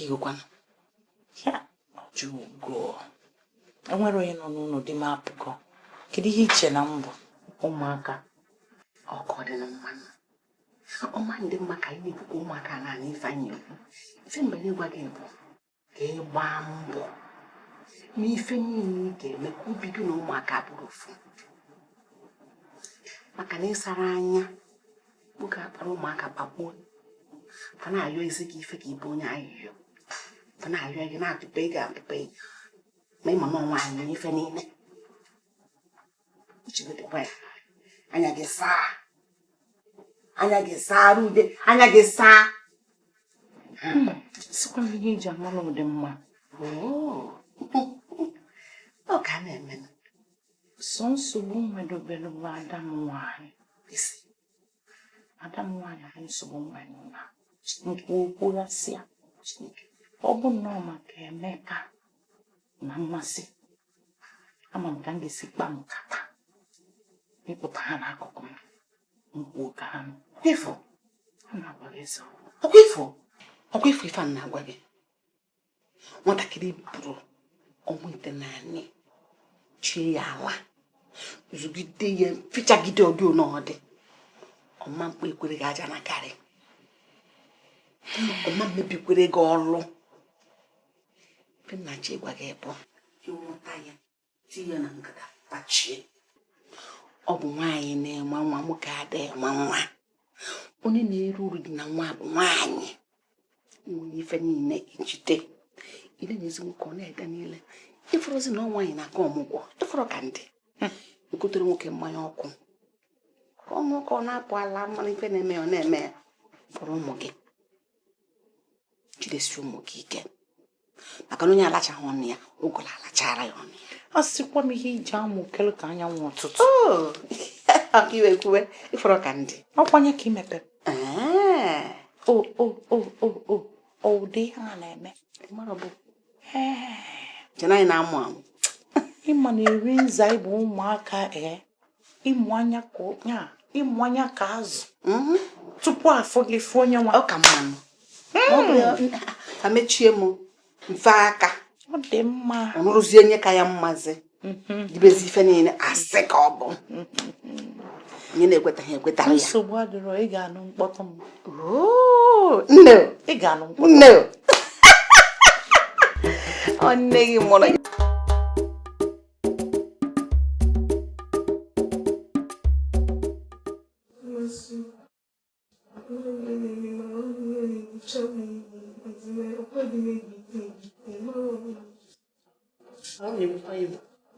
Di gị kwanụ? Ọjụgo. Enwere onye nọ n'ụlọ, di m apụgo. Kedu ihe iche na m bụ ụmụaka? Ọkọ dị na mmanụ. Ọma ndị mma ka anyị na-ekwu ka ụmụaka na-anụ ife anyị ekwu. Ife mgbe na-egwa gị bụ ka ị gbaa mbọ ma ife niile ị ga-eme ka obi gị na ụmụaka bụrụ ofu. Maka na ịsara anya nwoke akpara ụmụaka kpakpuo, fa na-ayọ ezi gị ife ka ịbụ onye ayịyọ, fa na-ayọ gị na-atụpe gị atụpe, ma ịma na nwaanyị ife niile uche gị dịkwa ya. Anya gị saa, anya gị saa, rude anya gị saa. Sịkwa m ihe eji amalụ ụdị mma. Ọ ka na-eme. Sọ nsogbu m nwedobere bụ ada m nwaanyị. Ada m nwaanyị bụ nsogbu nwere na nkwu okwughasịa. Ọ bụ nnọọ maka Emeka na mmasị. Ama m ka m ga-esi kpa nkata ịpụta ha n'akụkụ m nkwuo ka ha nụ. Ifo. A na-agwa gị eziokwu. Ọkwa ifo, ọkwa ifo, ife a na-agwa gị, nwatakịrị buru ọnwa 9 chie ya ala, zụgide ya, fichagide ọdị n'ọdị ọma mkpa ekwere gị aja na garị, ọma mmebikwere gị ọlụ. Ife nna chi gwa gị bụ ịnwụta ya, tinye ya na nkata kpachie. Ọ bụ nwaanyị na-enwe nwa, nwoke adịghị enwe nwa. Onye na-eru uru dị na nwa bụ nwaanyị. Nwere ife niile ijide ile na-ezi nwoke, ọ na-ede niile ịfọrọzi na nwaanyị na-aga ọmụgwọ. Ịfọrọ ka ndị nkutere nwoke mmanya ọkụ ka ọ ṅụọ ka ọ na-apụ ala, mmanụ ife na-eme ya, ọ na-eme ya. Fọrọ ụmụ gị, jidesi ụmụ gị ike, maka na onye alachaghị ọnụ ya, ogolo alachara ya ọnụ ya. A sịkwa m ihe iji amụ kele ka anyanwụ ụtụtụ. Ọka iwe kwuwe, ịfọrọ ka ndị ọkwanye ka imepere. O o o o o o ụdị ihe a na-eme. Mara bụ chena anyị na-amụ amụ. Ịma na-eri nza ịbụ ụmụaka, ee, ịmụ anya ka nya, ịmụ anya ka azụ tupu afọ gị fụ onye nwa. Ọ ka mmanụ ka mechie m mfe aka. Ọ dị mma. Ọ nụrụzie onye ka ya mmazi dibezi ife niile asị ka ọ bụ onye na-ekwetaghị ekwetara ya. Nsogbu adịrọ, ị ga-anụ mkpọtụ m. Nne, ị ga-anụ mkpọtụ. Nne, ọ nne gị mụrụ.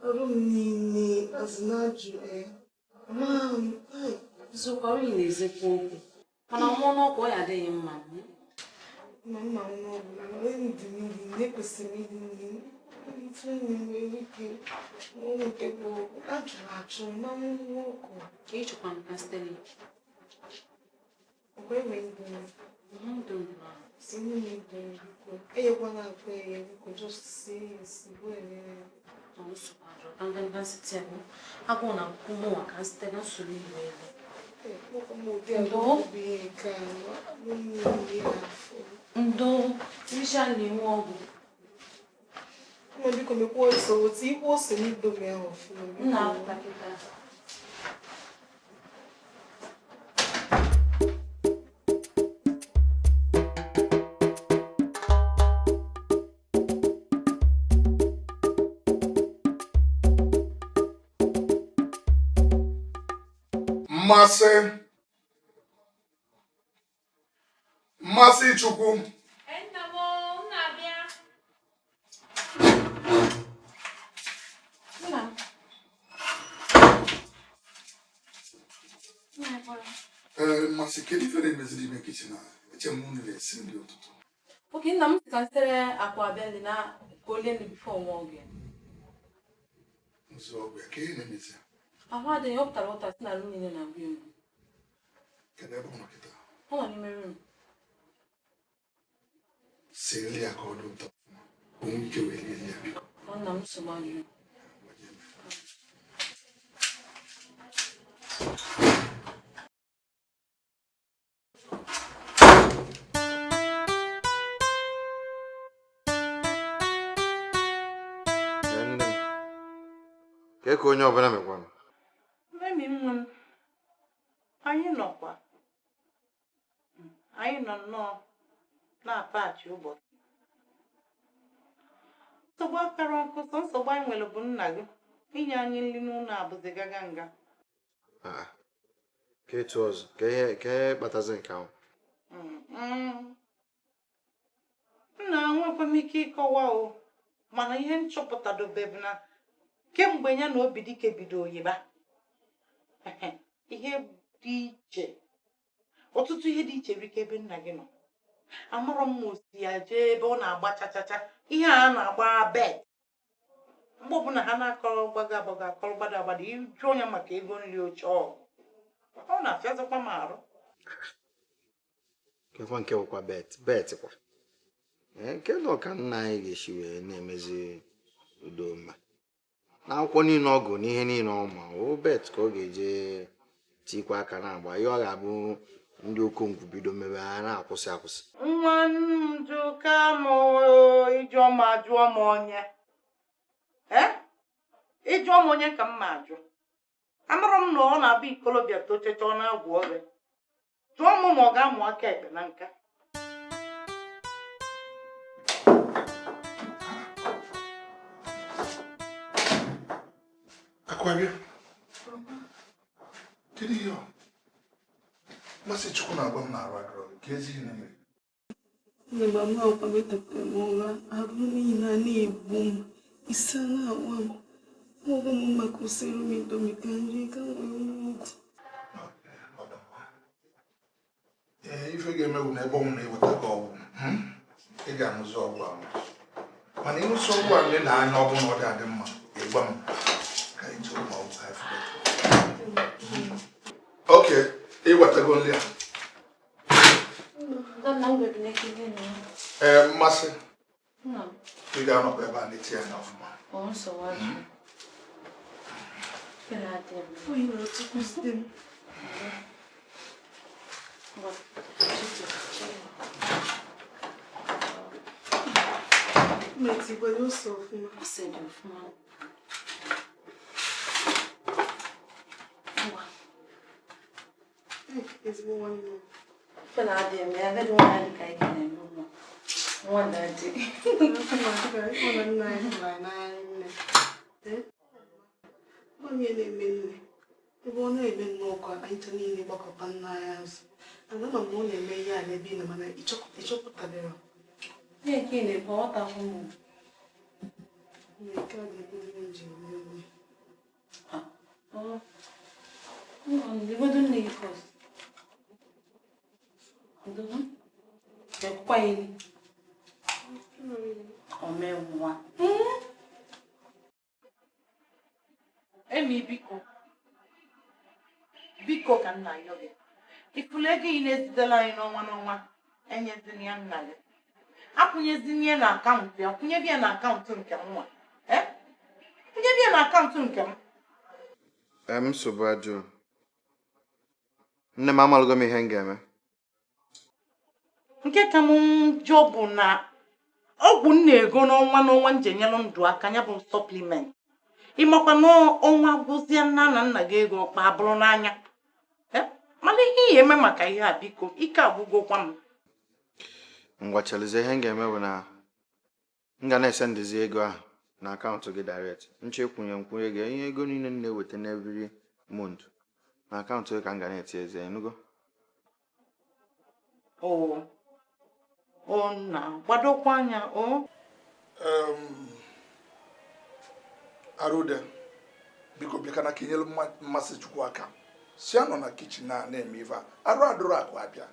Arụ m niile azụ na-ajụ. Eziokwu, arụ na-ezekwa okwu, mana nwụọ n'ọkụ ọ ya adịghị mma. Ma mma nwa ọbụla na onye dị n'ihi na ekwesịrị ịdị nri ntụ nwere ike nke bụ ajụrụ achụ na nwa ọkụ. Ka ịchọkwa m ka site. Ọkwa enwe ndị si nwunye dị, biko enyekwana akwa eye, biko just sie ya esi bụ eme ya. Agụụ na nkụ mụnwa ka site na nsogbu iwe elu. Nwoke m ụdị agụ bụ ihe nke a niile afọ. Ndo richa na-enwe ọgwụ. Nne, biko mekwa ose, otu ikwu ose n'Indomie ahụ ọfụma. M na-apụta kịta. Mmasị, mmasị Chukwu. Nna m, m na-abịa. Nna m. Nna m kpọrọ. Ee, Mmasị, kedu ife na-emeziri ime kitchen a? Eche m unu na-esi nri ụtụtụ. Oke nna m sị ka m sitere akwa abịa nri na ka o lie nri before nwa oge. Nzu ọgwụ ya ka ihe na-emezi ya? Ahụ adịghị, ọ pụtara ụta si na arụ niile na-agbu egbu. Kedu ebe ọ nọ kịta? Ọ nọ n'ime room. Sie nri ya ka ọ dị ụtọ, o nwee ike wee rie ya, biko. Ọ nna m, nsogbu adịghị. Ka ka onye ọbụla mekwanụ. Memi nwa m, anyị nọkwa. Anyị nọ nnọọ na-apachi ụbọchị. Nsogbu akara nkụ, sọ nsogbu anyị nwere bụ nna gị. Inye anyị nri n'ụlọ abụzi gaga nga. Ah, ka etu ọzọ, ka ihe kpatazi nke ahụ. Nna, nwekwa m ike ịkọwa o, mana ihe nchọpụtadobe bụ na kemgbe ya na Obidike bido oyiba, ihe dị iche, ọtụtụ ihe dị iche rike ebe nna gị nọ. Amarọ m ma o si ya jee ebe ọ na-agba chachacha, ihe a na-agba bet. Mgbe ọbụla ha na-akọrọ gbago agbago akọrọ gbada agbada, ịjụ onye maka ego nri oche ọgụ, ọ na-afịazikwa m arụ. Kekwa nke bụkwa bet kwa. Nke na ọka nna anyị ga-esi wee na-emezi udo mma. N'akwụkwọ niile ọ gụ n'ihe niile ọ ma, o bet ka ọ ga-eje tikwa aka na-agba. Ihe ọ ga-abụ ndị okonkwo bido mebe ha na-akwụsị akwụsị. Nwa njụka m ịjụọ m ajụọ m onye. Ịjụọ m onye ka m ma ajụ. Amara m na ọ na-abụ ikolobịa tochecha ọ na-agwụ ọrịa. Jụọ m ma ọ ga-amụ aka ekpe na nka. Akwabịa, kedu ihe ọ? Mmasị Chukwu na-agwa m na-arụ adịrọ gị, ka ezi ihe na-eme. Nne m, ama akwa m etetere m ụra, arụ niile a na-egbu m, isi a na-awa m. Ọgwụ m maka usoro m indomi ka nri ka m wee nwee ọgwụ. Ee, ife ga-eme bụ na ebe ọ na-eweta gị ọgwụ, ị ga-aṅụzi ọgwụ ahụ. Mana ịṅụsị ọgwụ a na anya ọ bụrụ na ọ dị adị mma, ị gwa m ka anyị jee ụlọ ọgwụ ka anyị fụrụ. Oke, ịwetago nri a. Ee, Mmasị, ị ga-anọkwa ebe a na-eti anya ọfụma. Ebe ọ na-eme nnọọ ka anyị niile gbakọta nna anyị azụ. Ana m ọ na-eme ihe a n'ebe ị nọ mana ịchọpụtabere. Nke a ga-ebuli m ji eme nne. Emi, biko biko ka nna yọ gị. Ifulu ego ị na-ezitela anyị n'ọnwa n'ọnwa, enyezina ya nna gị. Akwụnyezina ya na akaụntụ ya, kwụnyebe ya na akaụntụ nke m nwa. Kwụnyebe ya na akaụntụ nke m. Nsogbu ajụ. Nne m amalụgo m ihe m ga-eme. Nke ka m njọ bụ na ọgwụ m na-ego n'ọnwa n'ọnwa m ji enyelụ ndụ aka, ya bụ sọpliment. Ịmakwa na ọnwa gwụzie nna na nna gị ego ọkpa abụrụ n'anya. Mana ihe ị eme maka ihe a, biko, ike agwụgokwa m. Ngwa chelizie, ihe m ga-eme bụ na m ga na-ese ndezi ego ahụ na akaụntụ gị direct. Nche kwunye nkwunye gị ihe ego niile m na-eweta n'every month na akaụntụ gị ka m ga na-eti eze, enugo? O nna, gbadokwa anya o. Arude, biko bịa na ka inyelu Mmasị Chukwu aka. Si anọ na kichin a na-eme ife a, arụ adụrụ akụ abịa.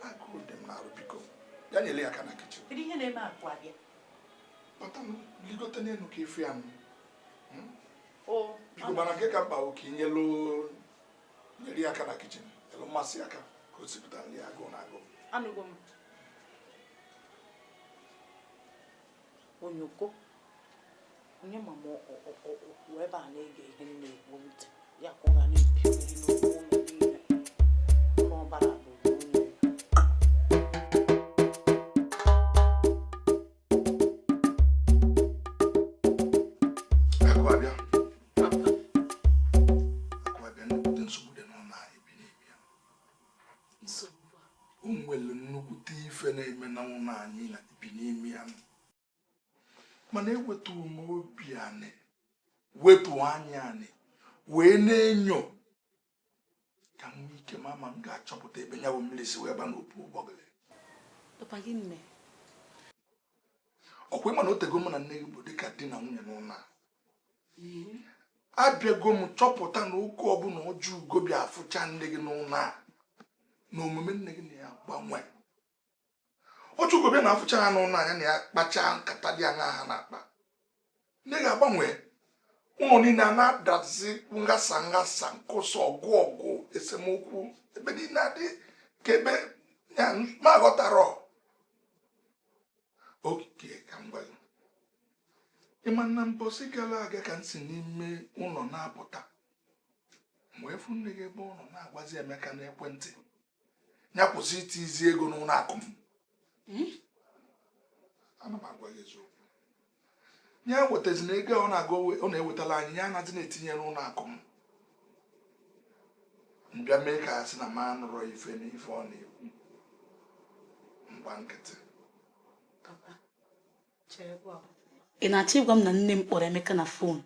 Agụụ dị m n'arụ, biko. Ya nyere ya aka na kichin. Kedu ihe na-eme akụ abịa? Bata m ligote n'elu ka ife ya m. Biko, mana nke ka mkpa bụ ka inyelu nyere ya aka na kichin. Nyelu Mmasị aka ka o sipụta nri agụụ na agụụ. Anụgo m. Onyoko, onye mama ọkwụ ebe a na-ege ihe m na-ekwu ntị, ya ka ọ ga na-epi mmiri n'okwu ụlọ niile. Ụlọ ọbara bụ onye. Akụ abịa. na ụlọ anyị na bi n'ime ya. Mana ewetụrụ m obi anị, wepụ anya anị, wee na-enyo ka m nwee ike ma m ga-achọpụta ebe ya bụ mmiri si wee ba n'opu ụgbọgịrị. Papa, gịnị mere? Ọkwa ịma na o tego mụ na nne gị bụ dịka di na nwunye n'ụlọ a. Abịago m chọpụta na oge ọbụla ọjọọ ugo bịa afụcha nne gị n'ụlọ a na omume nne gị na ya gbanwe. Ọjọọ ugo bịa na-afụcha ha n'ụlọ anya na ya kpachaa nkata dị aṅa ha na-akpa, nne gị agbanwe. Ụlọ niile a na-adazi nghasa nghasa, nkụsa, ọgụ ọgụ, esemokwu ebe niile adị ka ebe ya ma ghọtara. Oke ka m gwa gị, ịma na mbọsị gara aga ka m si n'ime ụlọ na-apụta, wee fụ nne gị ebe ọ nọ na-agwazi Emeka n'ekwentị ya kwụsị itizi ego n'ụlọ akụ m. Ana m agwa gị eziokwu, ya wetazina ego ọ na-agụ ọ na-ewetala anyị, ya anaghị na-etinye n'ụlọ akụ m. Mbịa mee ka a sị na m anụrọ ife na ife ọ na-ekwu, mgba nkịtị. Ị na-achọ ịgwa m na nne m kpọrọ Emeka na fon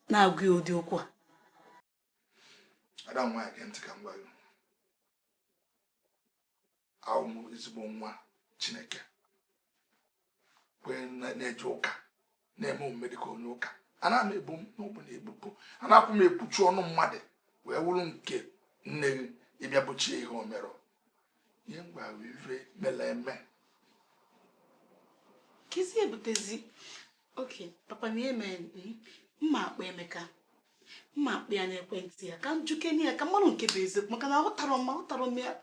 na-agwa ya ụdị okwu a? Ada nwaanyị, gee ntị ka m gwa gị. Ahụ m ezigbo nwa Chineke, kwee na-eje ụka, na-eme omume dịka onye ụka. Ana m ebu n'ọbụ na ebubo, a na-akwụ m ekwuchi ọnụ mmadụ wee wụrụ nke nne gị ịbịa gbochie ihe o merọ. Ihe m gwara ife mere eme. Kezi ebutezi. Oke papa, na ihe mere mma akpa Emeka, mma akpa ya n'ekwentị ya ka m jukene ya ka mmanụ nke bụ eziokwu, maka na aghọtara m ya.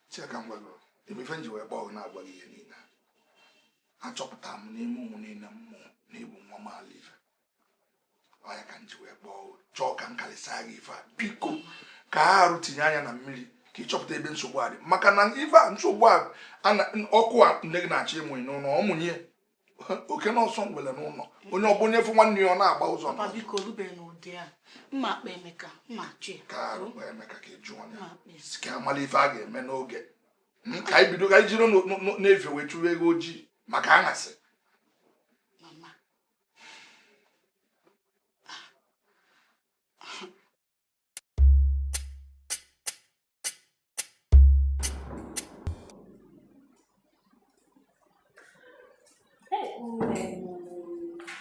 Chiaka, m gwa gị ebe ife m ji wee kpọọ gị na-agwa gị ihe niile. Achọpụtara m n'ime ụmụ niile mmụọ na ịbụ nwa m ala ife ọ ya ka m ji wee kpọọ gị, chọọ ka m karịsịa gị ife a. Biko ka ha arụ tinye anya na mmiri ka ịchọpụta ebe nsogbu a dị, maka na ife a nsogbu a ọkụ a nne gị na-achọ ịmụnye n'ụlọ, ọ mụnye oke n'ọsọ ngwele n'ụlọ, onye ọbụ onye fụ nwanne ya ọ na-agba ụzọ. Papa, biko rubeghị n'ụdị a. Mma akpa Emeka, mma achụ ya. Ka arụ kpọọ Emeka ka ị jụọ ya Mma akpa ya. ka amala ife a ga-eme n'oge ka anyị bido ka anyị jiri n'efe wee chụwa ego ojii maka aṅasị. Mama.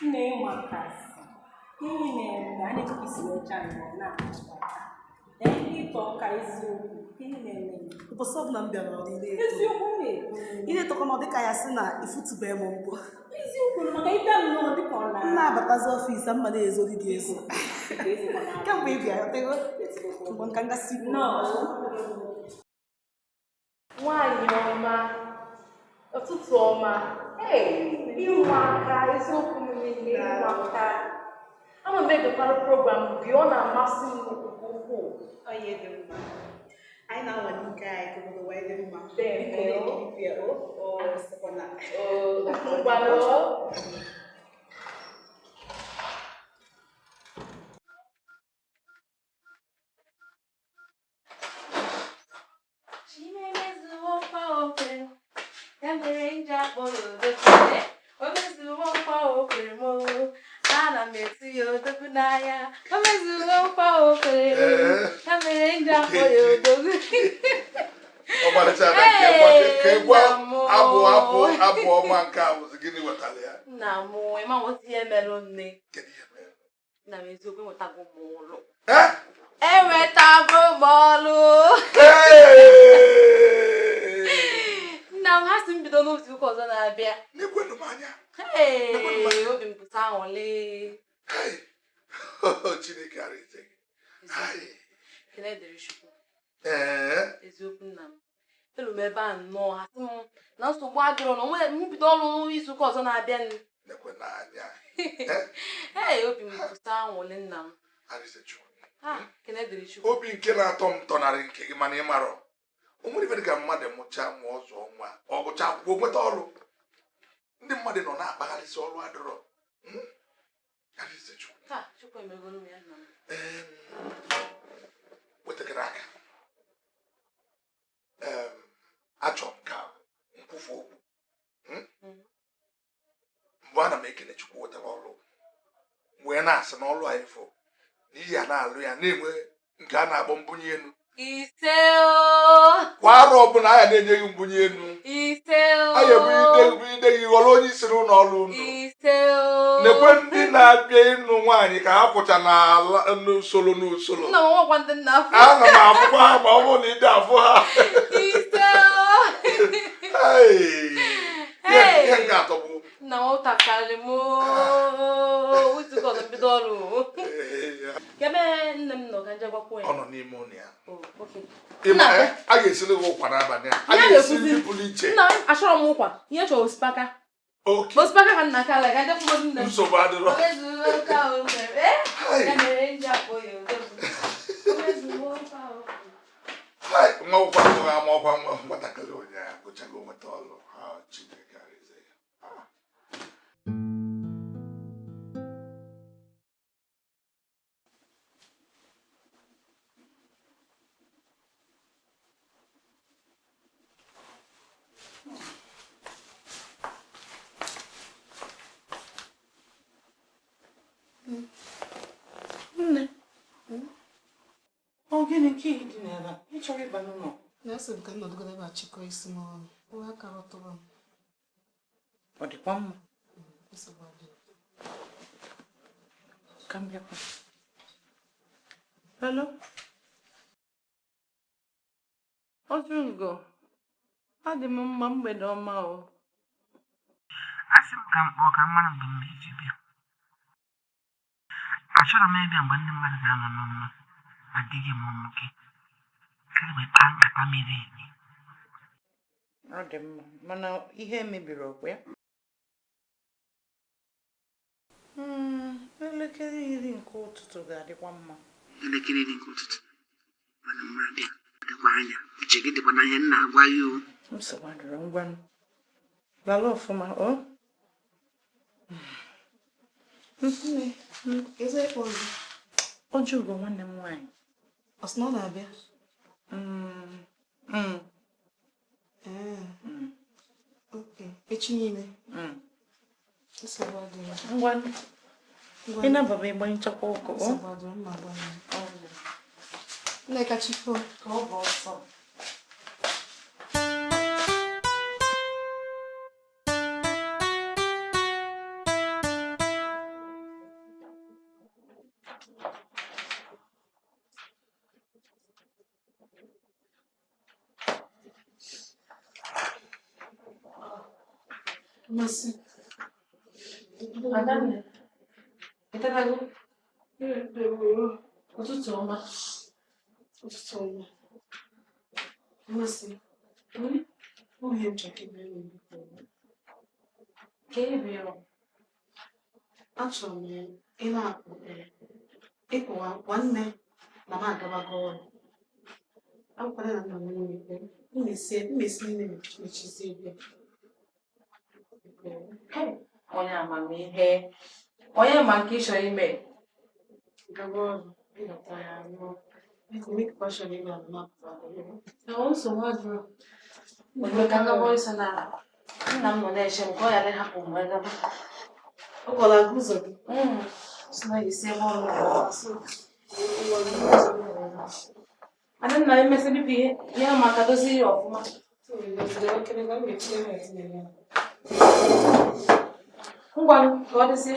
Nne makasị ihe na-eme a na-ekwu isi wee chaa na ịtọ ka eziokwu ihe na-eme. Ụbọchị ọbụla m bịara ọrụ ị na-eto. Eziokwu na-ekwu. Ị na-etokwa na ọ dịka ya sị na ifutube m mbụ. Eziokwu maka ịbịa nnọọ dịka ọ na M na-abatazi ọfịs a mma na-ezori gị ezo. Kemgbe ị bịara tego mgbe nka ngasị ikwu. Nwaanyị ọma, ụtụtụ ọma. Ịnwa aka eziokwu m niile, ịnwa aka. Ama m egekwara program gị, ọ na-amasị m nke ukwuu. Onye dị mma. Anyị na-anwale ike anyị ka obodo wee dị mma. Biko na-ekiri ya, o. Akwụsịkwana. Ngwanụ. Ya mere m ji akpọ ya odogwu, o mezuwo nkwa o kwere m, ana m etu ya odogwu n'anya. O mezuwo nkwa o kwere m, ya mere m ji akpọ ya odogwu. Ọmarịcha ada nke gwa abụ abụ abụ ọma nke a bụzi gịnị wetara ya? Nna m, ịma nweta ihe mere nne. Nna m, eziokwu, enwetago m ụlọ. Enwetago m ọlụ. Nna m, ha si m bido n'otu ụka ọzọ na-abịa. N'ekwenụ m anya. Ee, obi m pụta aṅụrị. Chineke arịze gị. Ekele dịrị Chukwu. Ee. Eziokwu nna m, elu m ebe a nnọọ, ha sị m na nsogbu adịrọ na onwe m bido ọrụ n'izu ụka ọzọ na-abịa. N'ekwenụ anya. Ee, obi m pụta aṅụrị nna m. Arịze Chukwu. Ha, ekele dịrị Chukwu. Obi nke na-atọ m tọnarị nke gị, mana ị marọ. O nwere ife dịka mmadụ mụchaa mụọ ọzọ nwa ọ gụchaa akwụkwọ nweta ọrụ. Ndị mmadụ nọ na-akpagharịsị ọrụ adịrọ. Arịze Chukwu. Ha, Chukwu emegolu m ya nna m. Wetakara aka. Achọrọ m ka Ana m ekene Chukwu wetara ọrụ wee na-asị na ọrụ anyị fụ n'ihi a na-alụ ya na-enwe nke a na-akpọ mbunye elu. Ise o. Kwa arọ ọbụla anya na-enye gị mbunye elu. Ise o. Anyị ebugide gị ghọrọ onye isi n'ụlọ ọrụ unu. Ise o. Nekwe ndị na-abịa ịnụ nwaanyị ka ha kwụcha n'ala n'usoro n'usoro. Nna m nwekwa ndị nna afọ. Ana m afụkwa ha ma ọ bụrụ na ị dị afụ ha. Ise o. Hey! Ihe nke atọ bụ Nna m ụtakarị m izuụka ọzọ mbido ọrụ. Kebe nne m nọ ka nje gwakwuo ya. Ọ nọ n'ime ụlọ ya. Oh, okay. Ịma a ga-esiri gị ụkwa n'abalị a. A ga-esi nri pụrụ iche. Nna m achọrọ m ụkwa. Ihe chọrọ osikapa. Okay. Osikapa ka nna ka ala ka nje kwuo nne m. Nsogbu adịrọ. O mezuo ka o mere. Ya mere nji akpọ ya odogwu. O mezuo ka o mere. Hai, nwa ụkwa abụghị ama ọkwa nwatakịrị ụnyaahụ gụchago nweta ọrụ. Ha Chineke arịze ya. Nne, ọ gịnị ka ị dị n'ebe a? Ị chọrọ ịba n'ụlọ? Na-asị m ka m nọdụgodo ebe a chịkọọ isi m ọnụ. Ụra aka rọtụrụ m. Ọ dịkwa mma? Nsogbu adịghị. Ka m bịakwa. Hello? Ojugo, adị m mma, mgbede ọma o. Asị m ka m kpọọ ka m mara mgbe m ga-eji bịa. Achọrọ m ịbịa mgbe ndị mmadụ ga-anọ n'ụlọ ma di gị ma ụmụ gị ka e wee kpaa nkata miri emi. Ọ dị mma, mana ihe mebiri ọkwa ya? Elekere 10 nke ụtụtụ ga-adịkwa mma. Elekere 10 nke ụtụtụ mana mma bịa dịkwa anya, uche gị dịkwa n'anya nna agwa ya o. Nsogbu adịrọ, ngwanụ. Lala ọfụma o. Nne, eze ịkpọ gị. Ojugo nwanne m nwaanyị. Ọ sị na ọ na-abịa? Ee. Okay. Echi niile. Nsogbu adịghị. Ngwanụ. Ị na-ababa ịgbanyechakwa ọkụ o. Nsogbu adịrọ, mma agbanye. Nneka chifo. Ka ọ bụ ọsọ. Mmasị. Adanne, etetago? Ụtụtụ ọma. Ụtụtụ ọma. Mmasị. Ọ ihe m chọrọ ka ị mere m biko. Ka ị bịara. Achọrọ m ị na-apụ ịpụwa nwanne na m agabago ọrụ. Akwụkwọ na nna m niile. M esi nne mechizie bịa. Onye amamihe. Onye ma nke ị chọrọ ime? Gaba ọrụ, ịnata ya anụ. Biko, make passion ị na-apụta. Nsogbu adịrọ. Mgbe ka ngaba ịsa na nna m nọ na-eche m ka ọ ghara ịhapụ m wee gaba. Ọ gwara gị ụzọ gị? Sị na esi ebe ọrụ Ada nna m emesị biko ihe nyere m aka dozie ya ọfụma. Ngwanụ, ka ọ dịzie.